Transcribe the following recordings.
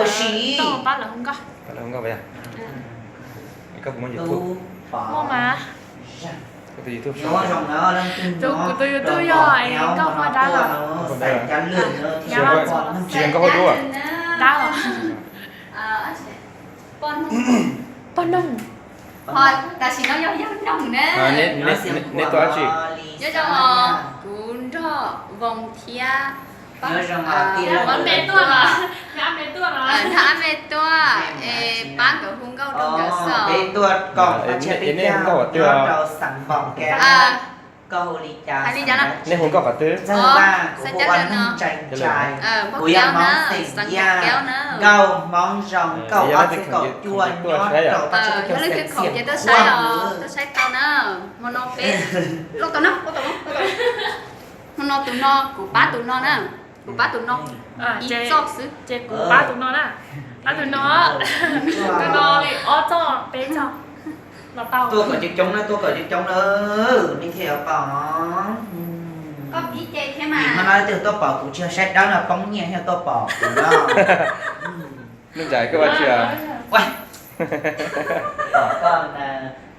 ua si. Pab lawv hu nkauj. Pab lawv hu nkauj puas yog? Koj puas muaj YouTube? Muaj mas. Koj tus YouTube zoo. Tus, kuv tus YouTube yog Nkauj Hua Dab los. Tsis yog Nkauj Hua Dub? Dab los. Poj Noog. Ho tam sim no yog Yawg Noog na. Neb tuaj dab tsi? Nyob zoo os, kuv nrog Voos thiab Pab, Pab Npe tuaj los, Pab Npe tuaj los, nrog Ab Npe tuaj, es pab nkawd hu nkauj rau nkawd xwb. Peb tuaj koom, es neb hu nkauj qhov twg? Hais li cas no? Neb hu nkauj qhov twg? Xav Cab Lwm no. Kuv yog Hmoob xeem Yaj, nkauj Hmoob zoo, nkauj ob txhiab kaum cuaj nyob rau pab tshab teb chaws Xeem Xiam Khuam. Tuaj saib tau na, hmo no peb, hmo no tus no kuv pab tus no na, kuv pab tus no ib txoj xwb. Ces kuv pab tus no na, pab tus no, tus no li ob txoj peb txoj. Tuaj kom coob coob na, tuaj kom coob coob na, nej thiaj yuav paub. Vim hmo no leej twg tuaj pom kuv tsis yog saib dab no, poob nyiaj thiaj tuaj pom kuv no. Nuj Ntsais, koj ua tsi os? Pom koj,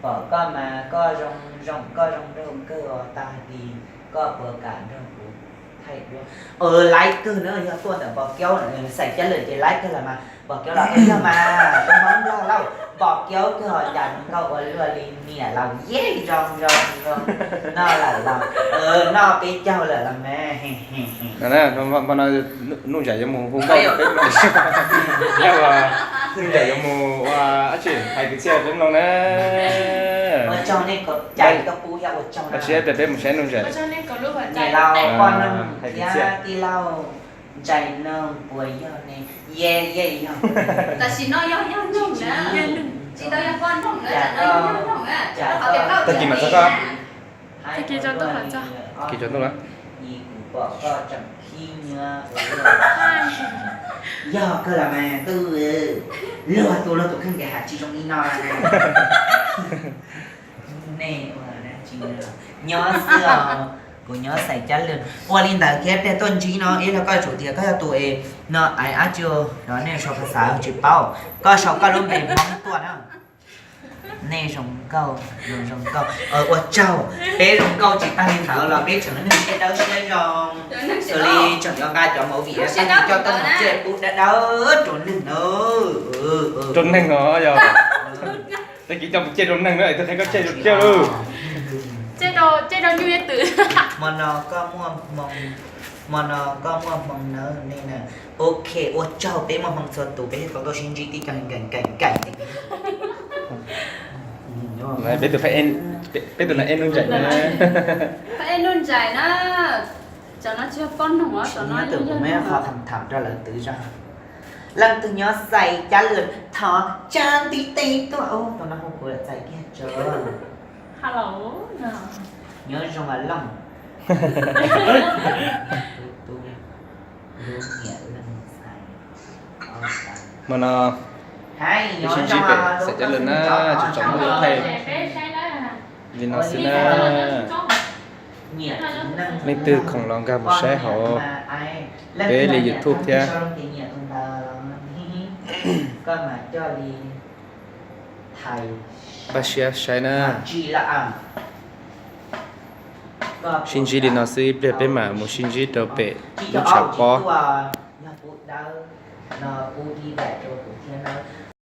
pom koj mas koj zoo zoo, koj zoo nraug kawg os, tag kis koj puas kam nrog kuv thaij duab? Laib kawg na, yog tuaj ntawm Npos Kiaub, Xais Cab Lwm ces laib kawg los mas, Npos Kiaub los koj yog mas, tus Hmoob Nplog lauj, Npos Kiaub kawg os, cas nkauj ua luaj li, niam laus yeej zoo zoo zoo, noj lawm los, noj peb caug lawm los mas. Hmo no Nuj Ntsais yuav mus hu nkauj peb mloog, yog Nuj Ntsais yuav mus ua dab tsi hais kwv txhiaj peb mloog na. Ua tsaug nej, ua tsaug, tias peb mus saib Nuj Ntsais. Niam laus, poj noog thiab tij laug Ntsais Noog puas yog ne? Yog, yog. Tam sim no yog, yog Noog na, tsis tau yog poj noog na, tam no yog Noog na. Tag kis mam txog koj. Tag kis tsaus ntuj mam txog. Tag kis tsaus ntuj na. Kuv pom koj tseem khib nyiab. Yog kawg los mas ntuj, luag tus luag tus kheej, nkawd hais tsis zoo li no. Nej ua dab tsi no? Nyob xwb os, kuv nyob Xais Cab Lwm. Ua li ntawd thiab pliag tuaj ntsib no ib los koj tsum tias koj yog tus es no, aiv ab tsi no, nej sau phas xav tsis paub, koj sau koj lub npe Hmoob tuaj na. Nej zoo nkauj, zoo zoo nkauj. Ua tsaug, peb zoo nkauj tsis tag li ntawd los peb tseem yog neeg siab dawb siab zoo, xws li tseem yuav nqa cov movie tag kis coj tuaj mus ciaj pub dawb dawb rau neeg na. Rau neeg os yog. Tag kis coj mus ciaj rau neeg na, es twb qhia koj ciaj rau ciaj lauj. Ciaj rau nyuj twm. Hmo no koj muaj hmoo, hmo no koj muaj hmoo nawb nej na. Ok, ua tsaug, peb muaj hmoo txhua tus, peb thiaj tau tuaj sib ntsib tib co nkees nkees nkees. Peb tus, peb tus no es Nuj Ntsais na. Peb es Nuj Ntsais na. Cov no tsis yog poj noog os, cov no yog, yog qhov tham tham rau lawv twv zog. Leej twg nyob Xais Cab Lwm thov tsa ntiv tes tuaj. Tus no hu kuv txais kiag tso. Hello. Nyob zoo mas Looj. Hmo no peb sib ntsib pem Xais Cab Lwm na, tsaus ntuj thaij li no xwb na. Leej twg khoom los nkag mus saib hauv peb li YouTube thiab. Npaj siab saib na. Sib ntsib li no xwb, ib pliag peb mam mus sib ntsib rau pem lub tshav pob.